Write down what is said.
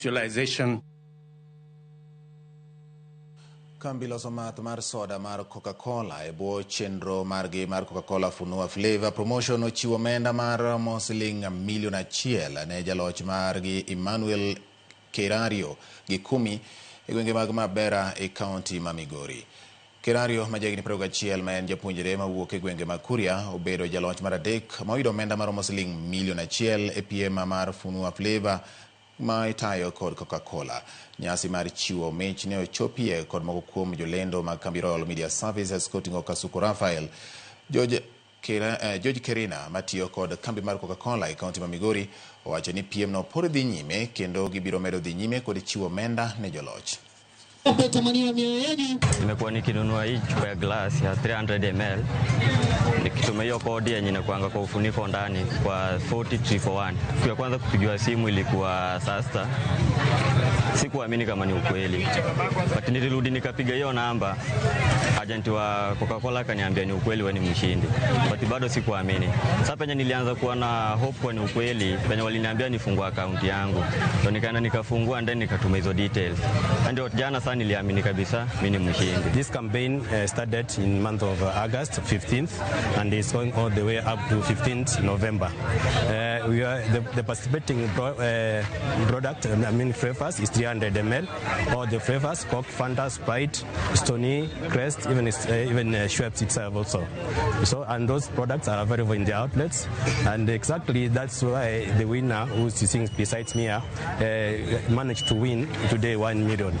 Visualization. Kambi loso math mar soda mar Coca-Cola e bwo chenro margi mar Coca-Cola Funua Flavor Promotion ochiwo omenda mar romo siling milion 1 ne jaloch margi Emmanuel Kerario gi Kumi e gwenge mag Mabera e kaunti ma Migori. Kerario ma jahigni 21 ma en japuonjre mawuok e gwenge mag Kuria obedo jaloch mar adek ma oyudo omenda maromo siling milion 1 e piem mar Funua Flavor ma itayo kod Coca-Cola. Nyasi mar chiwo mich ne ochopie kod moko kuom jolendo mag kambi Royal Media Services koting'o Kasuku Raphael, George Kerina matiyo kod kambi mar Coca-Cola e kaunti ma Migori owacho ni piem no pod dhi nyime kendo gibiro medo dhi nyime kod chiwo omenda ne joloch. Nimekuwa nikinunua hii chupa ya glass ya 300 ml nikitumia hiyo kodi yenye inakuanga kwa ufuniko ndani kwa 40341. Siku ya kwanza kupigiwa simu ilikuwa saa 6. Sikuamini kama ni ukweli, but nilirudi nikapiga hiyo namba, agent wa Coca-Cola akaniambia ni ukweli, wewe ni mshindi, but bado sikuamini. Sasa penye nilianza kuwa na hope kwa ni ukweli, penye waliniambia nifungue account yangu, ndio nikaenda nikafungua, then nikatuma hizo details, ndio jana sasa niliamini kabisa mimi ni mshindi. This campaign started in month of August 15th and is going all the way up to 15th November. We are the participating product, I mean flavors, is 300 ml. All the flavors: Coke, Fanta, Sprite, Stoney, Krest, even Schweppes itself also. And those products are available in the outlets, and exactly that's why the winner, who is sitting besides me, managed to win today 1 million.